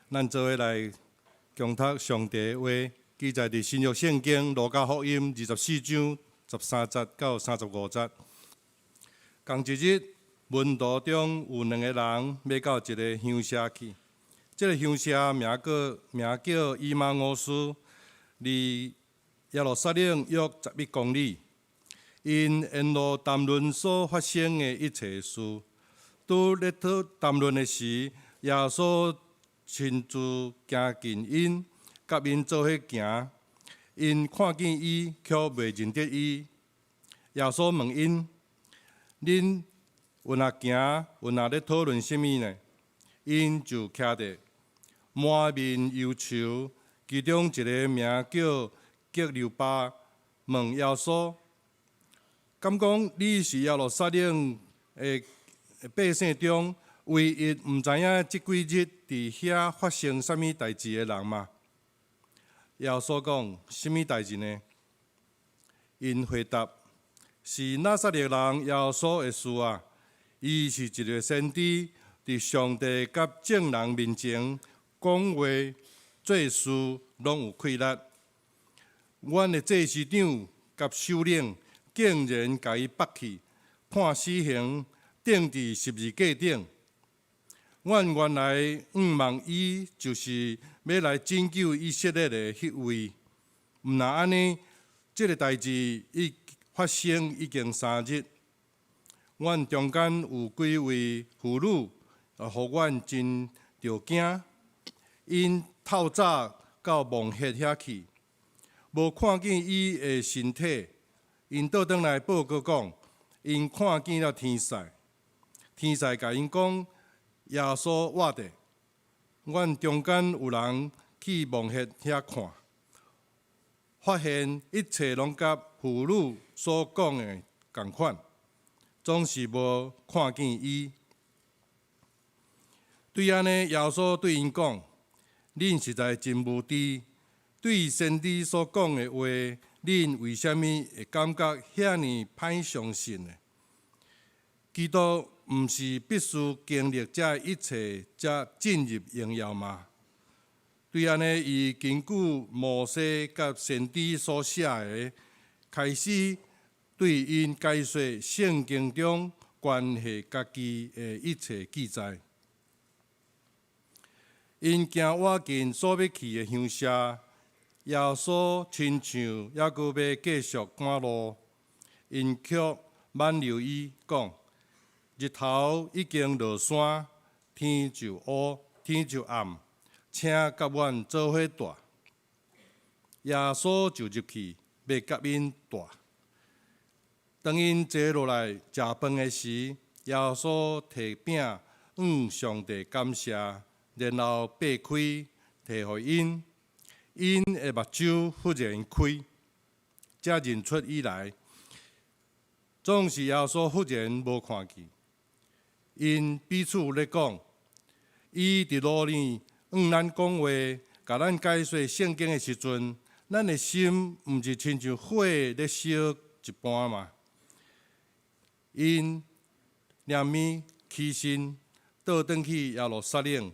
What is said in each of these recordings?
咱做伙來共讀上帝的話，記載佇新約聖經路加福音24章13節到35節。仝一日，門徒中有兩個人欲到一個鄉社去。這個鄉社名叫以馬忤斯，離耶路撒冷約11公里。𪜶沿路談論所發生的一切事。拄咧談論的時，耶穌親自行近𪜶，佮𪜶做伙行。𪜶看見伊，卻袂認得伊。耶穌問𪜶：恁沿路行，沿路咧討論啥物呢？𪜶就徛著，滿面憂愁。其中一個名叫革流巴，問耶穌：敢講你是耶路撒冷的百姓中唯一毋知影這幾日佇遐發生啥物代誌的人嗎？耶穌講：啥物代誌呢？𪜶回答：是拿撒勒人耶穌的事啊！伊是一個先知，佇上帝佮眾人面前講話做事攏有氣力。阮的祭司長佮首領竟然共伊縛去，判死刑，釘佇十字架頂。阮原來向望伊就是欲來拯救以色列的彼位。毋若按呢，這个代誌已發生已經3日。阮中間有幾位婦女，予阮真著驚。𪜶透早到墓穴遐去，無看見伊的身體。𪜶倒轉來報告講，𪜶看見了天使，天使共𪜶講耶穌活著。阮中間有人去墓穴遐看，發現一切攏佮婦女所講的仝款，總是無看見伊。對按呢，耶穌對𪜶講：恁實在真無知，對先知所講的話，恁為啥物會感覺遐爾歹相信呢？基督毋是必須經歷這一切，才進入榮耀嗎？對按呢，伊根據摩西佮先知所寫的，開始對𪜶解說聖經中關係家己的一切記載。𪜶行倚近所欲去的鄉社，耶穌親像猶閣欲繼續趕路，𪜶卻挽留伊講：日頭已經落山，天就烏，天就暗，請佮阮做伙蹛。耶穌就入去，欲佮𪜶蹛。當𪜶坐落來食飯的時，耶穌提餅，向上帝感謝，然後擘開，提予𪜶，𪜶的目睭忽然開，才認出伊來。總是耶穌忽然無看去。𪜶彼此咧講：伊佇路裡向咱講話，共咱解說聖經的時陣，咱的心毋是親像火咧燒一般嗎？𪜶連暝起身，倒轉去耶路撒冷，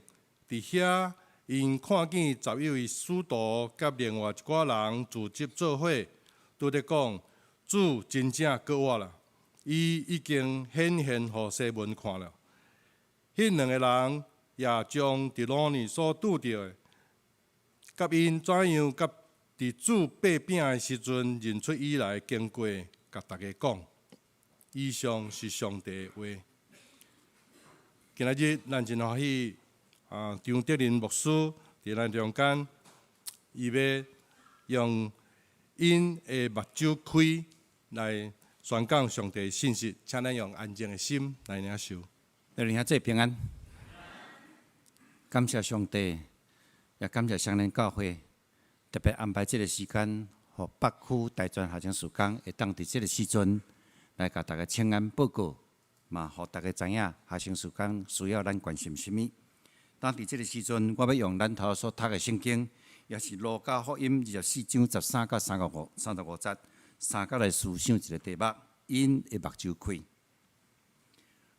佇遐，𪜶看見11位使徒佮另外一寡人聚集做伙，拄咧講：主真正閣活啦！伊已經顯現予西門看了。彼兩個人也將佇路裡所拄著的，佮𪜶怎樣佮佇主擘餅的時陣認出伊來經過，共大家講。以上是上帝的話。今仔日咱真歡喜啊，張德林牧師佇咱中間，伊欲用𪜶的目睭開來宣講上帝的信息，請咱用安靜的心來領受。弟兄姊妹平安，感謝上帝，也感謝雙連教會特別安排這個時間，予北區大專學生事工會當佇這個時陣來共大家請安報告，嘛予大家知影學生事工需要咱關心啥物。當佇這個時陣，我欲用咱頭所讀的聖經，也是路加福音24章13到35節，三角來思想一個題目：𪜶的目睭開。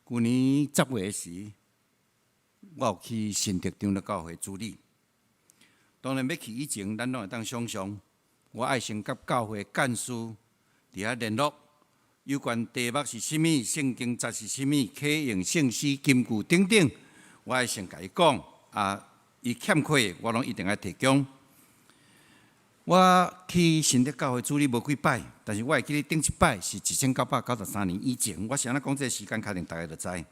舊年10月時，我有去新竹長老教會主禮。當然欲去以前，咱攏會當想像，我愛先佮教會幹事佇遐聯絡，有關題目是啥物，聖經節是啥物，啟用聖詩金句等等，我愛先共伊講，啊，伊欠缺的，我攏一定愛提供。我去新竹教會主禮無幾擺，但是我會記得頂一擺是1993年以前。我是按怎講這个時間，可能大家就知。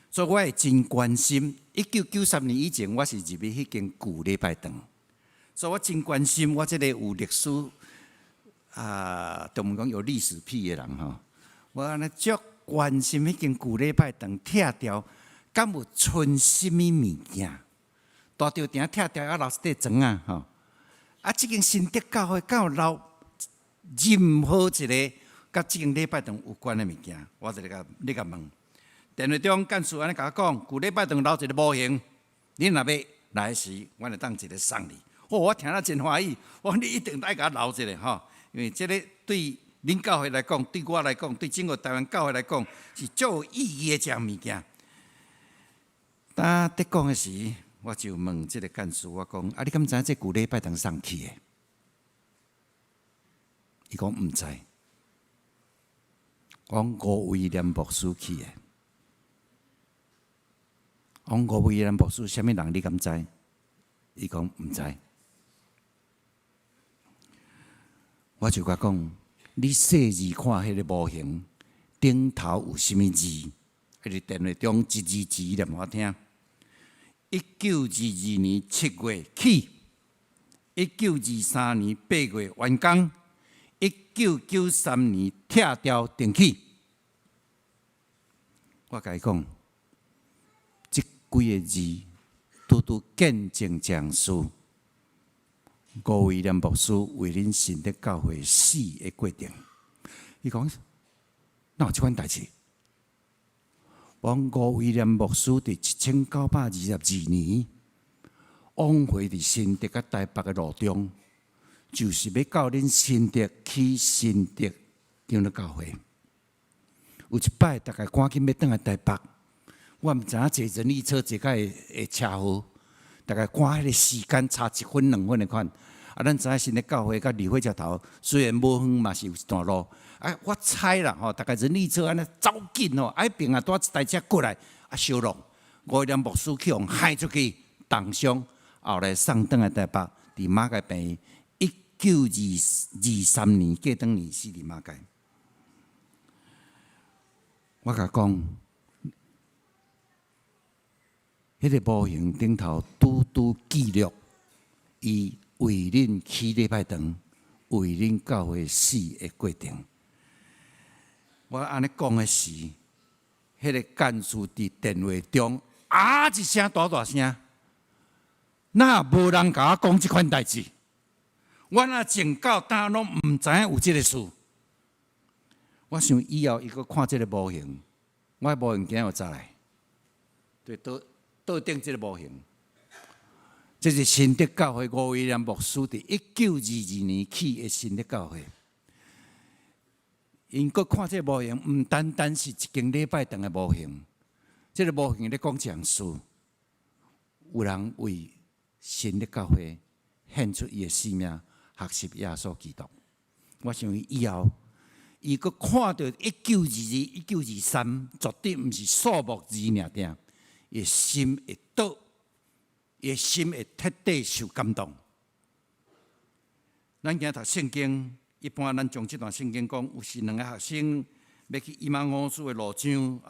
所以我會真關心。1993年以前，我是入去彼間舊禮拜堂，所以我真關心我這个有歷史啊，中文講有歷史癖的人吼。我按呢足關心彼間舊禮拜堂拆掉，敢有賰啥物物件？大稻埕拆掉猶留一塊磚仔吼。啊！這間新竹教會敢有留任何一个佮這間禮拜堂有關的物件？我就咧共咧共問。電話中幹事按呢共我講，舊禮拜堂留一个模型，你若欲來時，阮會當一个送你。哦，我聽了真歡喜，我講你一定愛共我留一个吼，因為這个對恁教會來講，對我來講，對整個台灣教會來講，是足有意義的一項物件。當佇講的時，我就問這个幹事，我講：啊，你敢知影這舊禮拜堂啥起的？伊講毋知。我講吳威廉牧師起的。我講吳威廉牧師啥物人？你敢知？伊講毋知。我就共講，你細緻看彼个模型頂頭有啥物字？彼个電話中一字一字念予我聽。1922年7月起，1923年8月完工，1993年拆掉重起。我共伊講，這幾个字拄拄見證一項事。吳威廉牧師為恁新竹教會死的過程。伊講，哪有這款代誌？我講吳威廉牧師佇1922年往回佇新竹佮台北的路中，就是欲到恁新竹起新竹長老教會。有一擺，大概趕緊欲轉來台北，我毋知影坐人力車坐甲會會車禍，大概趕彼个時間差一分兩分的款。啊，咱知影新竹教會佮離火車頭雖然無遠嘛是有一段路。啊，我猜啦吼，大概人力車按呢走緊吼，啊彼爿啊拄一台車過來，啊相挵，吳威廉牧師去予害出去，重傷，後來送轉來台北，佇馬偕病院，1923年過轉年死佇馬偕。我共講，彼个模型頂頭拄拄記錄，伊為恁起禮拜堂，為恁教會死的過程。我按呢講的時，彼个幹事佇電話中啊一聲大大聲，哪無人共我講這款代誌？我若從到今攏毋知影有這个事。我想以後伊閣看這个模型，我的模型今仔有載來，對桌桌頂這个模型，這是新竹教會吳威廉牧師佇1922年起的新竹教會。𪜶閣看這个模型，毋單單是一間禮拜堂的模型，這个模型咧講一項事，有人為新竹教會獻出伊的性命，學習耶穌基督。我想以後，伊閣看著1922、1923，絕對毋是數目字爾爾，伊的心會倒，伊的心會徹底受感動。咱今讀聖經。一般咱將這段聖經講，有時兩个學生欲去以馬忤斯的路上，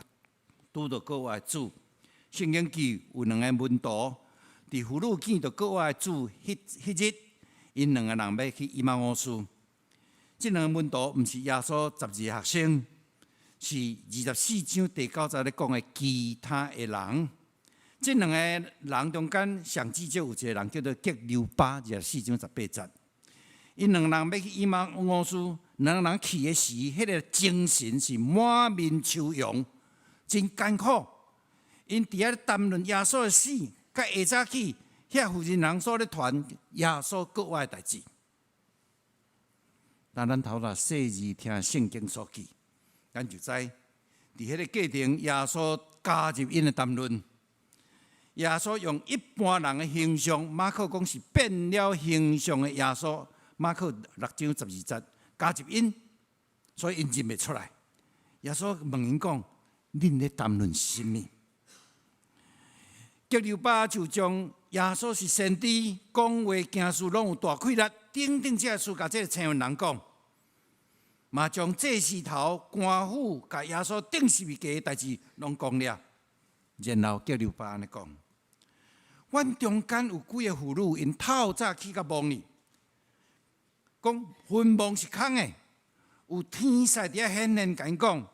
拄著過活的主。聖經記有兩个門徒，佇婦女見著過活的主，彼彼日，𪜶兩个人欲去以馬忤斯。這兩个門徒毋是耶穌12个學生，是24章第9節咧講的其他的人。這兩个人中間，上至少有一个人叫做革流巴，24章18節。𪜶兩人欲去以馬忤斯，兩个人去的時，彼个精神是滿面愁容，真艱苦。𪜶佇遐咧談論耶穌的死，佮下早起遐附近人所咧傳耶穌復活的代誌。但咱頭來細緻聽聖經所記，咱就知佇彼个過程，耶穌加入𪜶的談論。耶穌用一般人的形象，馬可講是變了形象的耶穌。馬可6章12節加入𪜶，所以𪜶認袂出來。耶穌問𪜶講：恁咧談論什麼？革流巴就將耶穌是先知，講話行事攏有大氣力，等等這个事，共這个青雲人講，嘛將祭司頭官府共耶穌釘十字架的代誌攏講了。然後革流巴按呢講：阮中間有幾个婦女，𪜶透早去到墓裡，講墳墓是空的，有天使佇遐顯現，共𪜶講，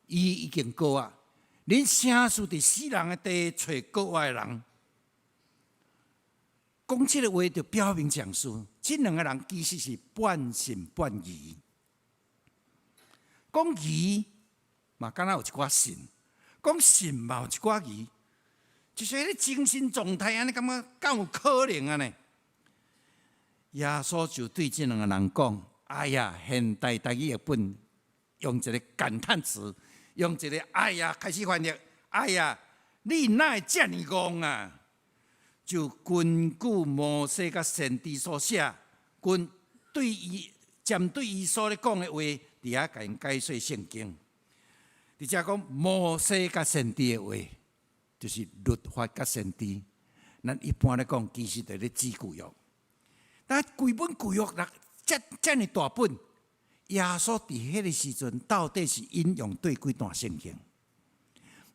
伊已經過啊。恁啥事佇死人的地揣過活的人？講這个話就表明一件事，這兩个人其實是半信半疑。講疑嘛，敢若有一寡信；講信嘛有一寡疑，就是彼个精神狀態按呢，感覺敢有可能按呢？耶穌就對這兩个人講：哎呀，現代台語譯本用一个感嘆詞，用一个哎呀開始翻譯，哎呀，你哪會遮爾戇啊？就根據摩西佮先知所寫，跟對伊針對伊所咧講的話，佇遐共𪜶解說聖經。佇遮講摩西佮先知的話，就是律法佮先知。咱一般咧講，其實就咧指舊約。但規本舊約來遮遮爾大本，耶穌佇彼个時陣到底是引用佗幾段聖經？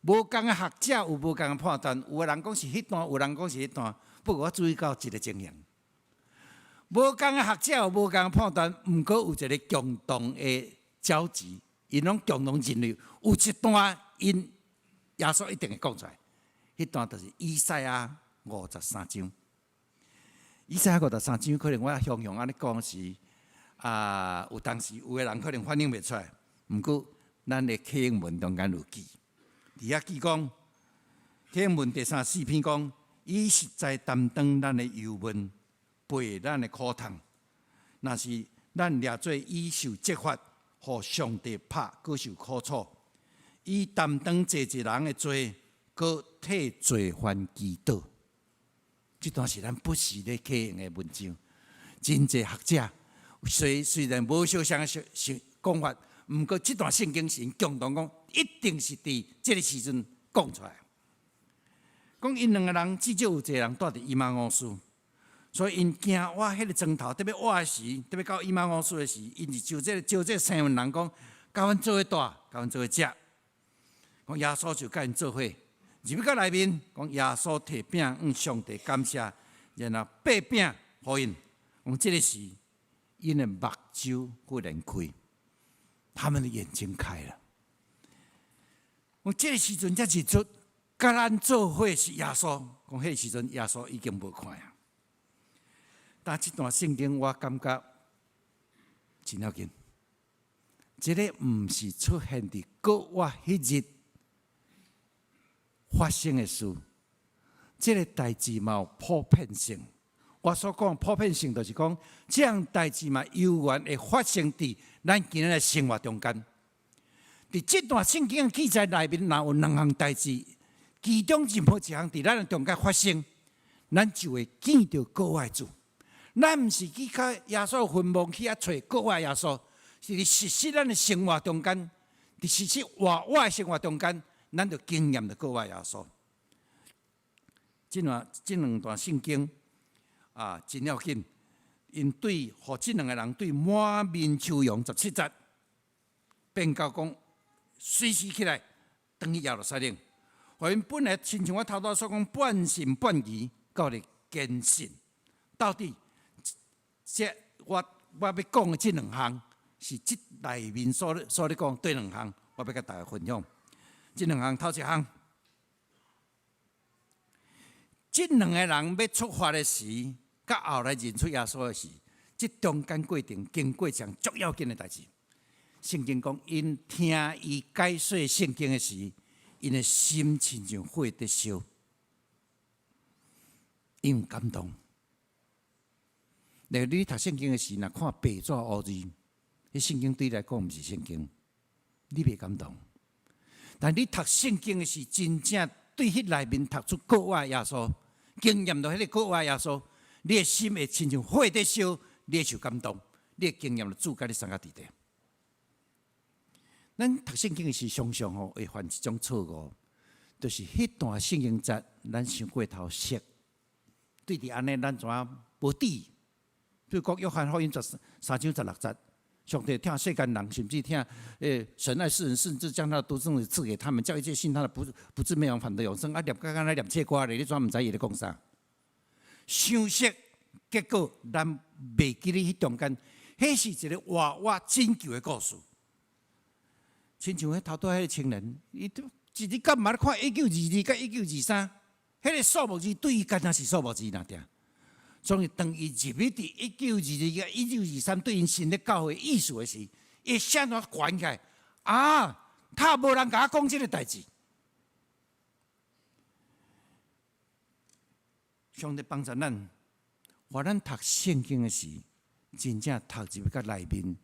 無仝的學者有無仝的判斷，有的人講是彼段，有人講是彼段。不過我注意到一个情形，無仝的學者有無仝的判斷，毋過有一个共同的交集，𪜶攏共同認為有一段𪜶耶穌一定會講出來，彼段就是以賽亞五十三章。以賽亞五十三章，可能我雄雄按呢講時，啊，有當時有的人可能反應袂出來。毋過咱的啟應文中間有記，佇遐記講，啟應文第三四篇講，伊實在擔當咱的憂悶，背咱的苦痛。若是咱掠做伊受責罰，予上帝拍，閣受苦楚。伊擔當濟濟人的罪，閣替罪犯祈禱。這段是咱不時咧啟用的文章，真濟學者雖然無相仝的講法，毋過這段聖經是𪜶共同講，一定是佇這个時陣講出來。講𪜶兩个人至少有一个人蹛佇以馬忤斯，所以𪜶行倚彼个磚頭，特別倚的時，特別到以馬忤斯的時，𪜶是就這個生人講，共阮做伙蹛，共阮做伙食。講耶穌就共𪜶做伙。入去到內面，講耶穌提餅向上帝感謝，然後擘餅予𪜶。講這个時，𪜶的目睭忽然開，他們的眼睛開了。講這个時陣才認出，共咱做伙是耶穌。講彼个時陣耶穌已經無看啊。但這段聖經我感覺真要緊，這个毋是出現佇過活彼日發生的事，這个代誌嘛有普遍性。我所講普遍性，就是講這項代誌嘛猶原會發生佇咱今仔的生活中間。佇這段聖經記載內面，若有兩項代誌，其中任何一項佇咱的中間發生，咱就會見著過活的主。咱毋是去較耶穌墳墓去遐揣過活耶穌，是佇實實咱的生活中間，佇實實活活的生活中間，咱就經驗著過活耶穌。這兩段聖經啊，真要緊。𪜶對，予這兩个人對滿面愁容17節，變到講隨時起來，轉去耶路撒冷。予𪜶本來親像我頭拄所講半信半疑，到咧堅信。到底這我欲講的這兩項，是這內面所咧講佗兩項，我欲共大家分享。這兩項頭一項，這兩个人欲出發的時，佮後來認出耶穌的時，這中間過程經過一項足要緊的代誌。聖經講，𪜶聽伊解說聖經的時，𪜶的心親像火佇燒，𪜶有感動。例如你讀聖經的時，若看白紙烏字，彼聖經對你來講毋是聖經，你袂感動。但你讀聖經的時，真正對彼內面讀出國外耶穌，經驗著彼个國外耶穌，你的心會親像火佇燒，你會受感動，你會經驗著主佮你相佮佇咧。咱讀聖經的時，常常吼會犯一種錯誤，就是彼段聖經節，咱傷過頭熟，對佇按呢，咱怎啊無注意？比如講，約翰福音13章16節，上帝疼世間人，甚至疼神愛世人，甚至將他的獨生子賜給他們，叫一切信他的不至滅亡，反得永生。啊，念甲敢若念冊歌咧，你怎毋知伊咧講啥？傷熟，結果咱袂記咧彼中間，彼是一个活活拯救的故事。親像彼頭拄彼个青年，伊都一日到晚咧看1922佮1923，彼个數目字對伊敢若是數目字爾爾。所以當伊入去佇1922佮1923對𪜶新的教會意思的時，伊啥怎懸起來？啊，他無人共我講這个代誌。上帝幫助咱，予咱讀聖經的時，真正讀入去到內面，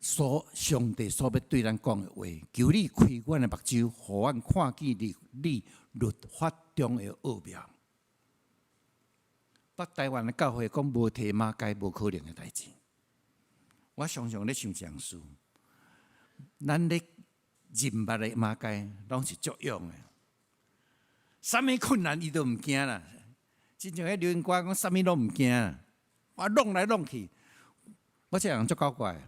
所上帝所欲對咱講的話，求你開阮的目睭，予阮看見你你律法中的奧妙。北台灣的教會講無提馬偕無可能的代誌，我常常咧想這樣事，咱咧認捌的馬偕攏是足勇的，啥物困難伊都毋驚啦。親像彼流行歌講，啥物攏毋驚，我弄來弄去，我這人足古怪的，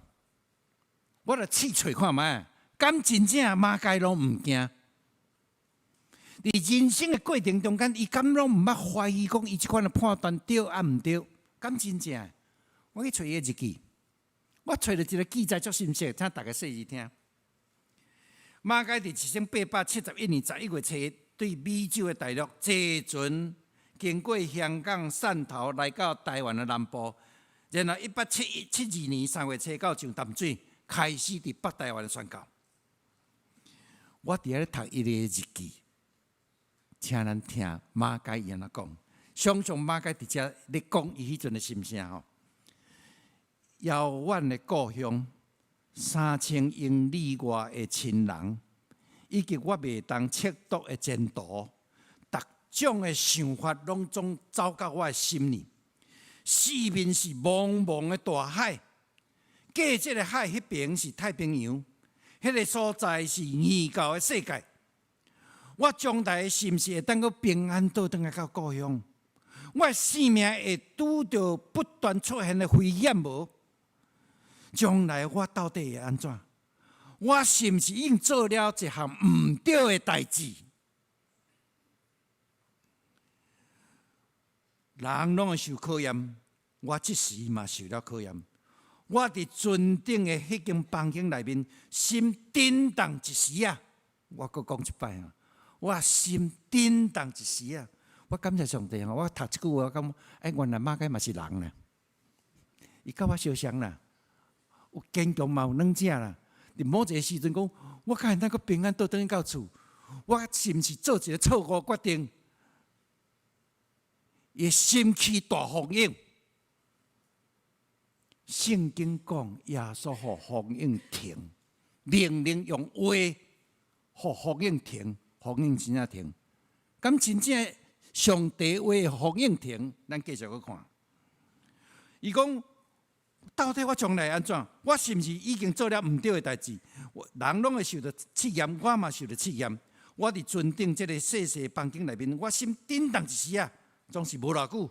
我來試揣看覓，敢真正馬偕攏毋驚？佇人生的過程中間，伊敢攏毋捌懷疑講伊這款的判斷對抑毋對？敢真正？我去揣伊的日記，我揣著一个記載足深切，請大家細細聽。馬偕佇1871年11月7日，對美洲的大陸坐船經過香港、汕頭來到台灣的南部，然後1872年3月初九上淡水，開始佇北台灣的宣教。我佇遐咧讀伊的日記。請咱聽馬偕伊按怎講，想像馬偕佇遮咧講伊彼陣的心聲吼。遙遠的故鄉，3000英里外的親人，以及我袂當測度的前途，逐種的想法攏總走到我的心裡。四面是茫茫的大海，過這个海彼邊是太平洋，彼个所在是異教的世界。我將來是毋是會當閣平安倒轉來到故鄉？我的性命會拄著不斷出現的危險無？將來我到底會按怎？我是毋是已經做了一項毋對的代誌？人攏會受考驗，我這時嘛受了考驗。我佇船頂的彼間房間內面，心震動一時仔！我閣講一擺啊！我心震動一時仔！我感謝上帝吼！我讀這句話，我感覺欸，原來馬偕嘛是人啦，伊佮我相像啦，有堅強嘛有軟弱啦。佇某一个時陣講，我敢會當閣平安倒轉去到厝？我是毋是做一个錯誤決定？伊心起大風湧。聖經講耶穌予風湧停，命令用話予風湧停，風湧真正停。敢真正上帝話予風湧停？咱繼續閣看。伊講到底我將來按怎？我是毋是已經做了毋對的代誌？人攏會受著試驗，我嘛受著試驗。我佇船頂這个細細房間內面，我心震動一時仔，總是無偌久。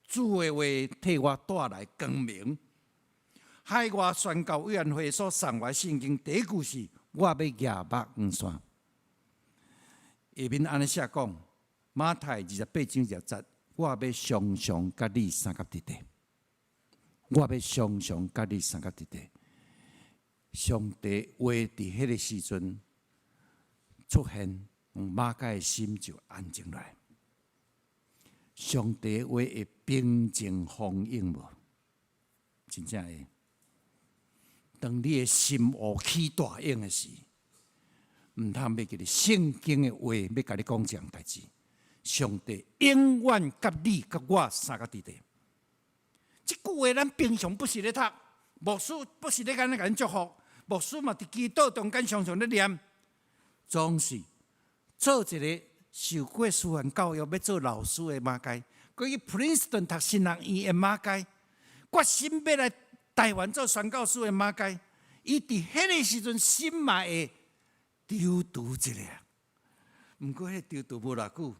主的話替我帶來光明。海外宣教委員會所送我的聖經第一句是：我欲舉目遠山。下面按呢寫講，馬太28章20節，我欲常常佮你相佮佇咧。我欲常常佮你相佮佇咧。上帝話佇彼个時陣出現，馬偕的心就安靜落來。上帝話會平靜風湧無？真正會。當你的心烏起大湧的時，毋通袂記得聖經的話，欲共你講這項代誌。上帝永遠佮你佮我相佮佇咧。這句話咱平常不時咧讀，牧師不時咧按呢共咱祝福，牧師嘛佇祈禱中間常常咧念，總是做一个受過師範教育欲做老師的馬偕，閣去普林斯頓讀神學院的馬偕，決心欲來台灣做宣教師的馬偕，伊佇彼个時陣心嘛會躊躇一下。毋過彼個躊躇無偌久，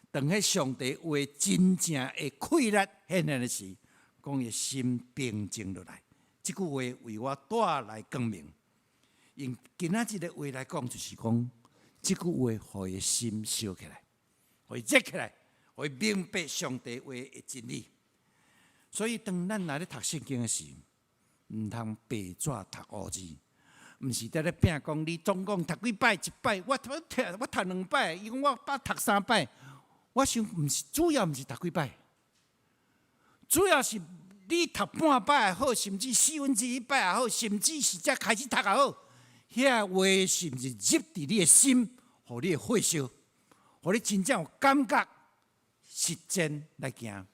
當彼上帝話真正的氣力顯現的時，講伊心平靜落來。這句話為我帶來光明。用今仔日的話來講，就是講這句話予伊的心燒起來，予伊熱起來，予伊明白上帝話的真理。所以，當咱若咧讀聖經的時，毋通白紙讀烏字，毋是佇咧拼講你總共讀幾擺一擺，我讀我讀兩擺，伊講我捌讀三擺。我想毋是主要毋是讀幾擺，主要是你讀半擺也好，甚至四分之一擺也好，甚至是才開始讀也好，遐話是毋是入佇你的心，予你的火燒，予你真正有感覺，實踐來行。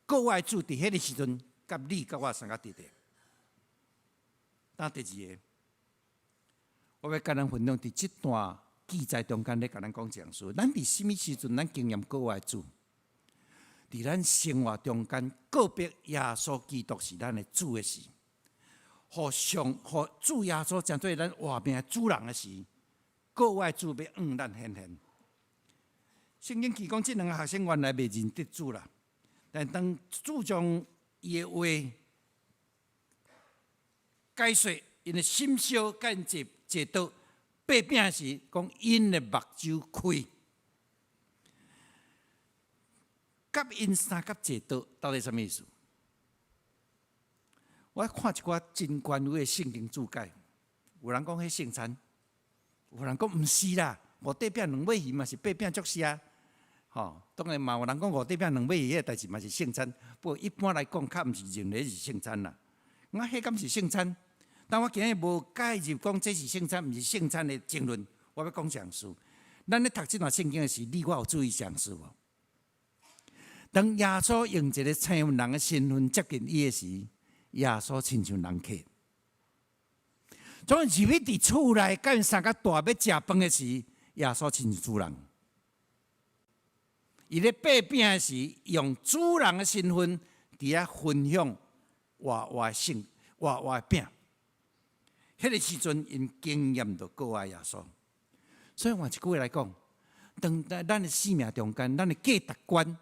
閣我的主佇彼个時陣，佮你佮我相佮佇佇。當第二个，我欲佮咱分享佇這段記載中間咧，共咱講一件事。咱佇啥物時陣，咱經驗閣我的主？佇咱生活中間，告別耶穌基督是咱的主的時，予上予主耶穌成做咱活命的主人的時，閣我的主欲向咱顯現。聖經記講，這兩个學生原來袂認得主啦，但當主將伊的話解說，𪜶的心燒，共𪜶坐坐倒擘餅時，講𪜶的目睭開，佮𪜶相佮坐桌，到底啥物意思？我看一寡真權威的聖經注解，有人講彼聖餐，有人講毋是啦，五塊餅兩尾魚嘛是擘餅祝謝，吼，當然嘛有人講五塊餅兩尾魚彼個代誌嘛是聖餐，不過一般來講較毋是認為是聖餐啦。我彼敢是聖餐？但我今日無介入講這是聖餐，毋是聖餐的爭論。我欲講一件事，咱咧讀這段聖經的時，你我有注意一件事無？當耶穌用一个青雲人的身份接近伊的時，耶穌親像人客。總入去佇厝內，佮𪜶相佮蹛欲食飯的時，耶穌親像主人。伊咧擘餅的時，用主人的身份佇遐分享活活的聖活活的餅。彼个時陣，𪜶經驗著閣愛耶穌。所以換一句話來講，當咱的生命中間，咱的價值觀，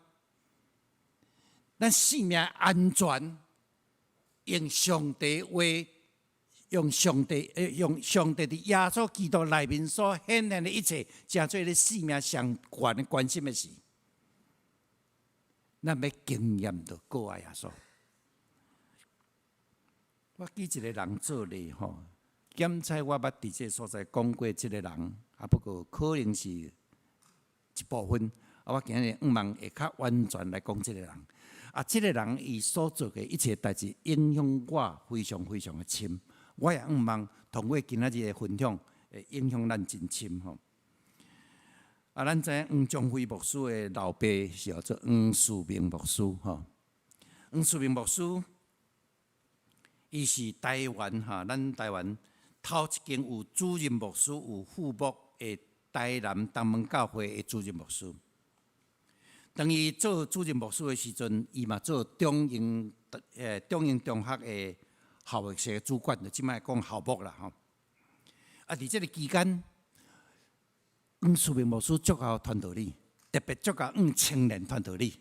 咱生命安全，用上帝話，用上帝，用上帝佇耶穌基督內面所顯現的一切，成做你生命上懸的關心的事，咱欲經驗著閣愛耶穌。我舉一个人做例吼。檢採我捌佇這个所在講過這个人，啊，不過可能是一部分。啊，我今日向望會較完全來講這个人。啊，這个人伊所做的一切代誌，影響我非常非常的深。我也向望通過今仔日的分享，會影響咱真深吼。啊，咱知影黃宗輝牧師的老爸是叫做黃世明牧師吼。黃世明牧師，伊是台灣哈，咱台灣頭一間有主任牧師、有副牧的台南東門教會的主任牧師。當伊做主任牧師的時陣，伊嘛做中英中英中學的校牧室主管，就這擺講校牧啦吼。啊，佇這个期間，黃世明牧師足𠢕傳道理，特別足𠢕向青年傳道理。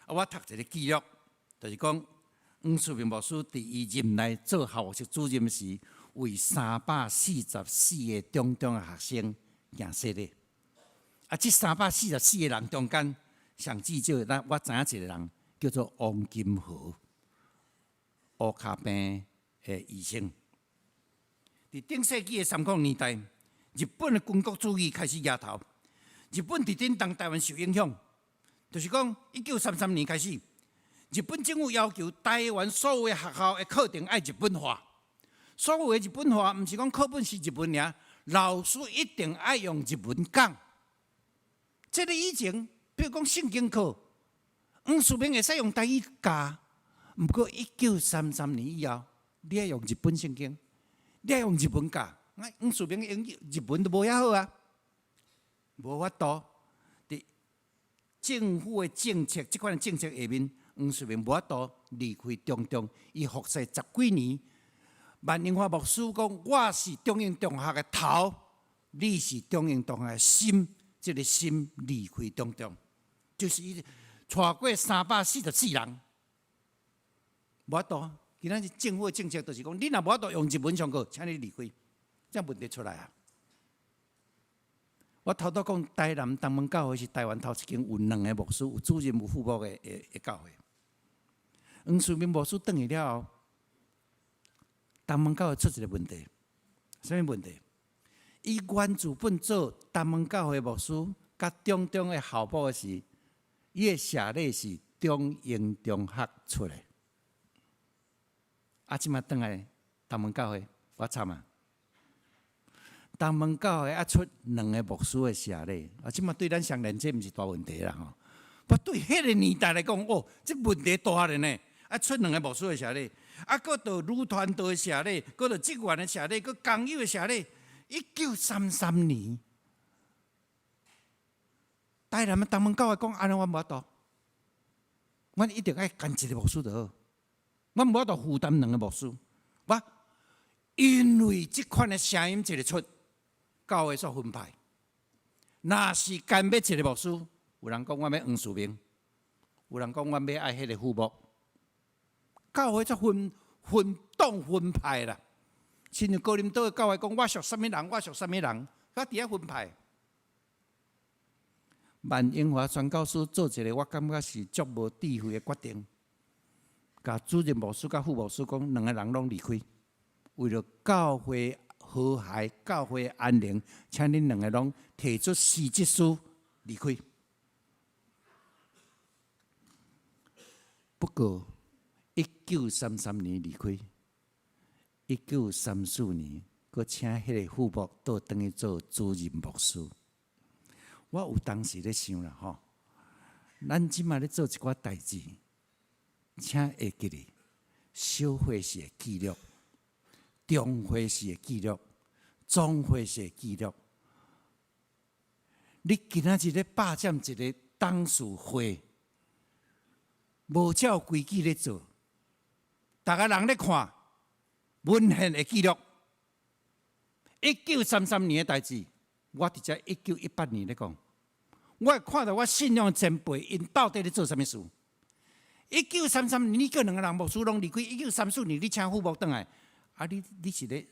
啊，我讀一个記錄，就是講黃世明牧師佇伊任內做校牧室主任時，為344个中中的學生行洗禮。啊，這344个人中間，上至少咱我知影一个人叫做王金河，烏跤病的醫生。佇頂世紀的三零年代，日本的軍國主義開始抬頭，日本佇頂當台灣受影響，就是講1933年開始，日本政府要求台灣所有的學校的課程愛日本化。所謂的日本化，毋是講課本是日文爾，老師一定愛用日文講。這个以前，比如講聖經課，黃世明會使用台語教，毋過1933年以後，你愛用日本聖經，你愛用日文教，黃世明英語日文都無遐好啊。無法度。佇政府的政策，這款的政策下面，黃世明無法度離開中中，伊服侍十幾年。萬榮華牧師講：我是中英中學的頭，你是中英中學的心。這个心離開中中，就是伊帶過344人，無法度。今仔日政府的政策就是講，你若無法度用日文上課，請你離開，這問題出來啊！我頭拄講，台南東門教會是台灣頭一間有兩个牧師、有主任、有副牧的教會。黃世明牧師轉去了後，東門教會出一个問題，啥物問題？伊原自本做東門教會牧師，佮中中的校牧的時，伊的學歷是中英中學出來。啊，這馬轉來東門教會，我慘啊！東門教會啊出兩个牧師的學歷，啊，這馬對咱雙連這毋是大問題啦吼。不對彼个年代來講，哦，這問題大咧呢。啊，出兩个牧師的學歷，啊，閣著女傳道的學歷，閣著職員的學歷，閣工友的學歷。1933年，台南的東門教會講，按呢阮無法度，阮一定愛干一个牧師就好，阮無法度負擔兩个牧師。我因為這款的聲音一个出，教會煞分派。若是干欲一个牧師，有人講阮欲黃世明，有人講阮欲愛彼个副牧，教會煞分分黨分派啦。親像哥林多的教會講，我屬啥物人，我屬啥物人，佮佇遐分派。萬榮華宣教師做一个，我感覺是足無智慧的決定，共主任牧師佮副牧師講，兩个人攏離開，為著教會和諧、教會安寧，請恁兩个攏提出辭職書離開。不過，1933年離開。1934年，閣請彼个副牧倒轉去做主任牧師。我有當時咧想啦吼，咱這馬咧做一寡代誌，請會記得，小會是會記錄，中會是會記錄，總會是會記錄。你今仔日咧霸佔一个董事會，無照規矩咧做，逐个人咧看。文獻會記錄，1933年的代誌，我佇遮1918年咧講，我會看著我信仰前輩𪜶到底咧做啥物事。1933年你叫兩个人牧師攏離開，1934年你請副牧轉來，啊你你是咧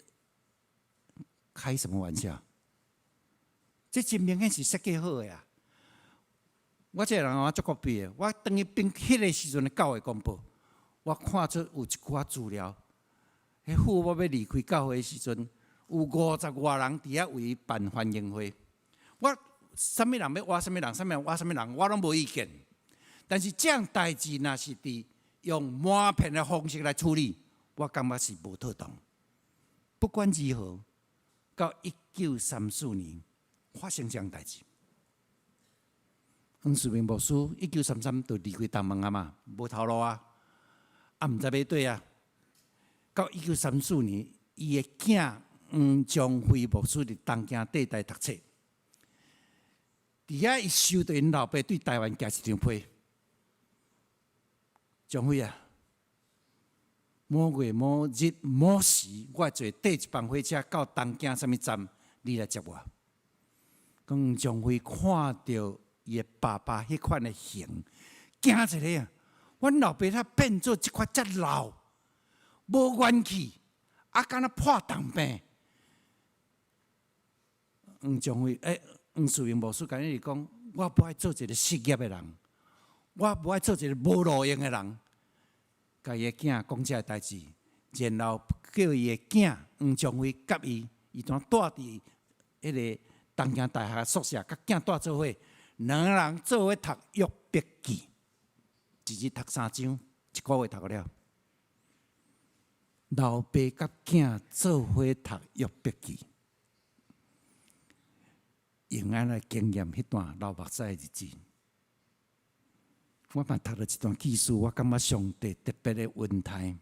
開什麼玩笑？這真明顯是設計好的啊！我這个人我足孤僻的，我當去編彼个時陣的教會公報，我看出有一寡資料。彼副牧欲離開教會的時陣，有五十外人佇遐為伊辦歡迎會。我啥物人欲挖啥物人，啥物人挖啥物人，我攏無意見。但是這項代誌若是佇用瞞騙的方式來處理，我感覺是無妥當。不管如何，到1934年發生這項代誌，黃世明牧師1933就離開東門啊嘛，無頭路啊，啊毋知欲佗啊。到1934年，伊的囝黃章輝牧師佇東京帝大讀冊，佇遐伊收著𪜶老爸對台灣寄一張批。章輝啊，某月某日某時，我會坐第一班火車到東京啥物站，你來接我。講黃章輝看著伊的爸爸彼款的形，驚一个啊！阮老爸他變做這款遮老。無元氣，啊，敢若破重病。黃章輝，欸，黃世明牧師共伊講，我無愛做一个失業的人，我無愛做一个無路用的人。共伊的囝講這个代誌，然後叫伊的囝黃章輝佮伊，伊當蹛佇彼个東京大學宿舍，佮囝蹛做伙，兩个人做伙讀約筆記，一日讀三章，一个月讀了。老爸佮囝做伙讀約筆記，用按呢經驗彼段流目屎的日子。我嘛讀著這段記事，我感覺上帝特別的恩待。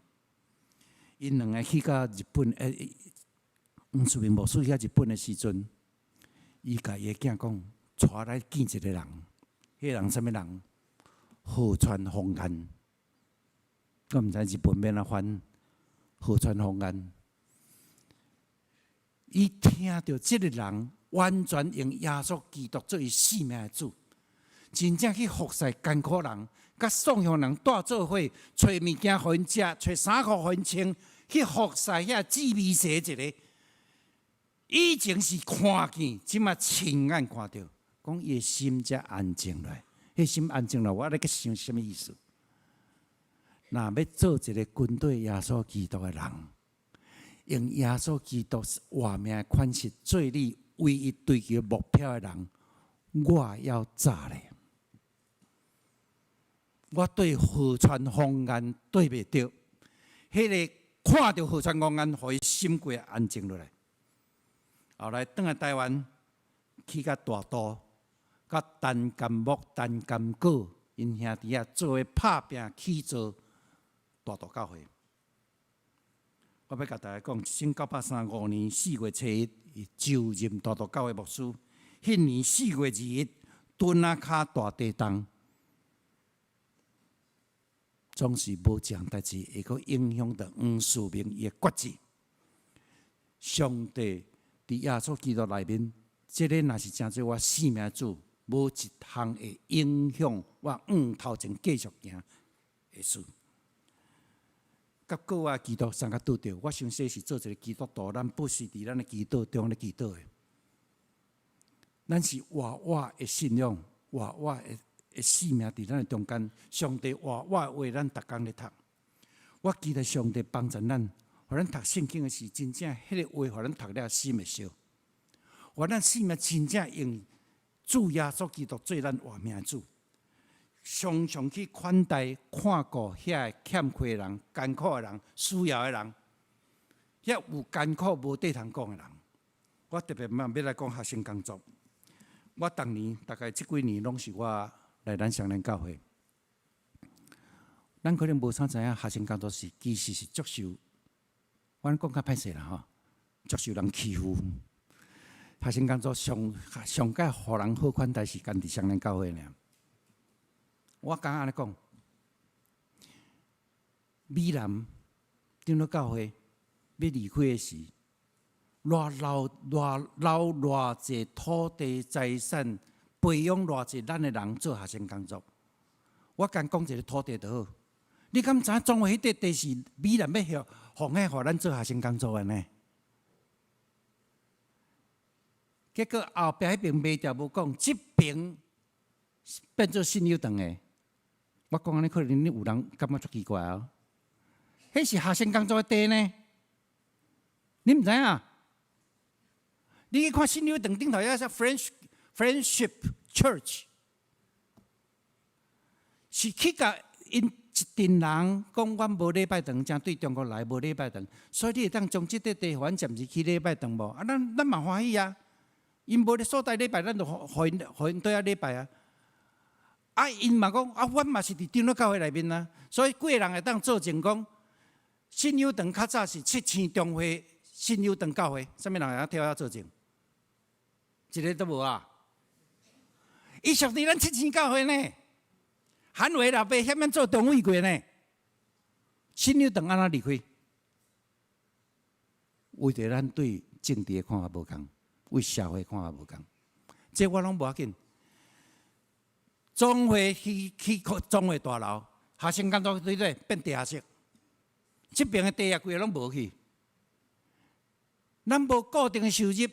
𪜶兩个去到日本，欸，黃世明牧師去到日本的時陣，伊共伊的囝講：帶來見一個人，彼個人啥物人？河川弘岸。我毋知日文欲按怎翻，河川弘岸。伊聽著這个人完全用耶穌基督做伊生命的主，真正去服侍艱苦人，佮喪鄉人蹛做伙，揣物件予𪜶食，揣衫褲予𪜶穿，去服侍遐志未蛇一个。以前是看見，這馬親眼看著，講伊的心才安靜落來。彼心安靜落來，我咧去想啥物意思？若欲做一個跟隨耶穌基督的人，用耶穌基督活命的款式做你唯一追求目標的人，我要早咧。我對河川弘岸對袂著，彼个看著河川弘岸，予伊心規安靜落來。後來轉來台灣，去甲大肚，佮陳甘木、陳甘果𪜶兄弟仔做伙拍拚起造大肚教會。我欲共大家講，1935年4月7日，伊就任大肚教會牧師。彼年4月2日，墩仔跤大地動，總是無一項代誌會閣影響著黃世明伊的決志。上帝佇耶穌基督內面，這个若是成做我生命主，無一項會影響我往頭前繼續行的事。佮國外基督相較拄著，我想說是做一个基督徒，咱不是佇咱的祈禱中咧祈禱的，咱是活活的信仰，活活的生命佇咱的中間，上帝活活的話，咱逐工咧讀。我期待上帝幫助咱，予咱讀聖經的時，真正彼个話，予咱讀了心會燒，予咱生命真正用主耶穌基督做咱活命的主。常常去款待、看顧遐个欠缺的人、艱苦的人、需要的人，遐有艱苦無地通講的人。我特別嘛欲來講學生工作。我逐年大概這幾年攏是我來咱雙連教會。咱可能無啥知影學生工作是其實是足受，阮講較歹勢啦吼，足受人欺負。學生工作上上蓋予人好款待是干佇雙連教會爾。我敢按呢講，美南長老教會欲離開的時，偌留偌留偌濟土地財產，培養偌濟咱的人做學生工作。我敢講一个土地就好，你敢知影總會彼塊地是美南欲奉獻予咱做學生工作的呢？結果後壁彼爿賣掉無講，這爿變做信友堂的。我講按呢，可能你有人感覺足奇怪哦。彼是學生工作的地呢，你毋知影？你去看信友堂頂頭遐寫 Friendship Church，是去共𪜶一陣人講，阮無禮拜堂，正對中國來無禮拜堂，所以你會當將這塊地予阮暫時起禮拜堂無？啊，咱嘛歡喜啊！𪜶無咧所在禮拜，咱就予𪜶佇遐禮拜啊。啊，𪜶嘛講啊，阮嘛是佇長老教會內面啊，所以幾个人會當作證講，信友堂較早是七星中會信友堂教會，啥物人會當跳遐作證？一个都無啊！伊屬佇咱七星教會呢，韓偉老爸遐面做中委過呢，信友堂按怎離開？為著咱對政治的看法無仝，對社會看法無仝，這我攏無要緊。總會去總會大樓，學生工作對對變地下室，這爿的地啊，規个攏無去。咱無固定的收入，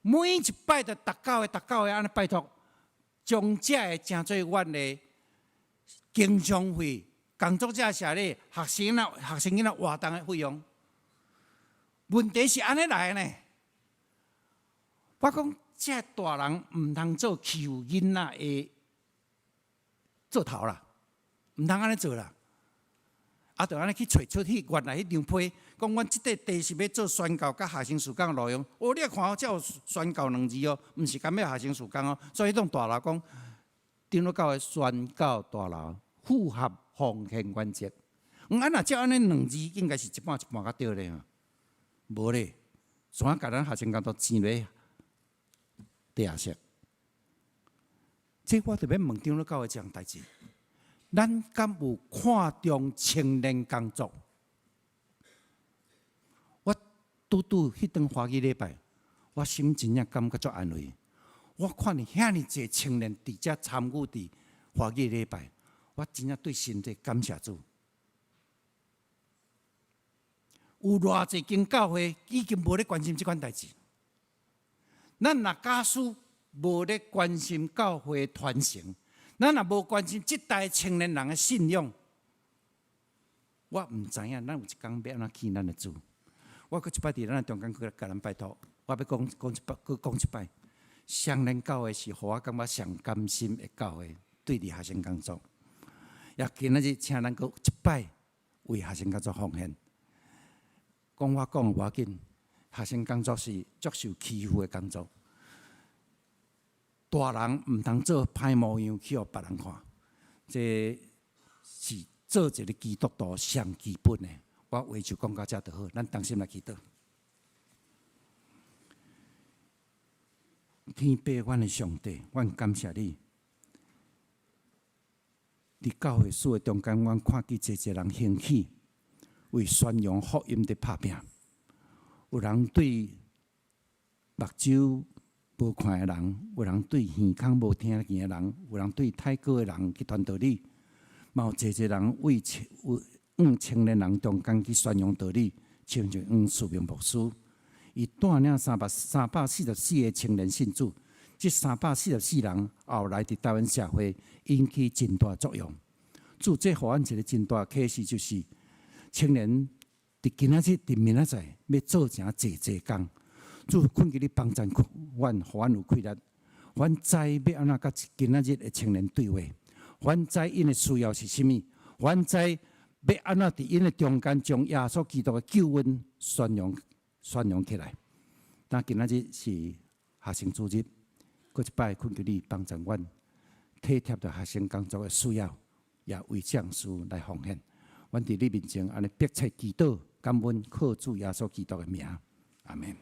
每一擺就逐教會、逐教會按呢拜託，將這个成做阮的經常費、工作者謝禮、學生囡仔活動的費用。問題是按呢來的呢。我講這大人毋通做欺負囡仔的做頭啦，毋通按呢做啦。啊，就按呢去揣出去原來彼張批，講阮這塊地是欲做宣教佮學生事工路用。哦，你看哦，才有宣教兩字哦，毋是干欲學生事工哦。所以彼棟大樓講，長老教會宣教大樓符合奉獻原則。啊，若照按呢兩字，應該是一半一半較對咧吼。無咧，怎啊共咱學生工作錢咧地下室？這我特別問長老教會這項代誌，咱敢有看重青年工作？我拄拄彼頓華語禮拜，我心真正感覺足安慰。我看見遐爾濟青年佇遮參與佇華語禮拜，我真正對心底感謝主。有偌濟間教會已經無咧關心這款代誌。咱若假使無咧關心教會傳承，咱若無關心這代青年人的信仰，我毋知影咱有一工欲按怎見咱的主。我閣一擺佇咱的中間閣共咱拜託，我欲講講一擺，閣講一擺。雙連教會是予我感覺上甘心的教會，對佇學生工作。也今仔日請咱閣一擺為學生工作奉獻。講我講無要緊，學生工作是足受欺負的工作。大人毋通做歹模樣去予別人看，這是做一个基督徒上基本的。我話就講到遮就好，咱同心來祈禱。天父，阮的上帝，阮感謝你。佇教會史的中間，阮看見濟濟人興起，為宣揚福音佇拍拚。有人對目睭無看的人，有人對耳孔無聽見的人，有人對太高的人去傳道理，嘛有濟濟人為青為青年人中間去宣揚道理，親像黃世明牧師，伊帶領344個青年信主，這344人後來佇台灣社會引起真大作用。主，這予阮一个真大啟示，就是青年佇今仔日、佇明仔載欲做成濟濟工。主，懇求你幫贊阮，予阮有氣力，阮知欲按怎佮今仔日的青年對話，阮知𪜶的需要是啥物，阮知欲按怎佇𪜶的中間將耶穌基督的救恩宣揚宣揚起來。那今仔日是學生主日，閣一擺懇求你幫贊阮，體貼著學生工作的需要，也為這項事來奉獻。阮佇你面前按呢迫切祈禱，感恩靠主耶穌基督的名，阿們。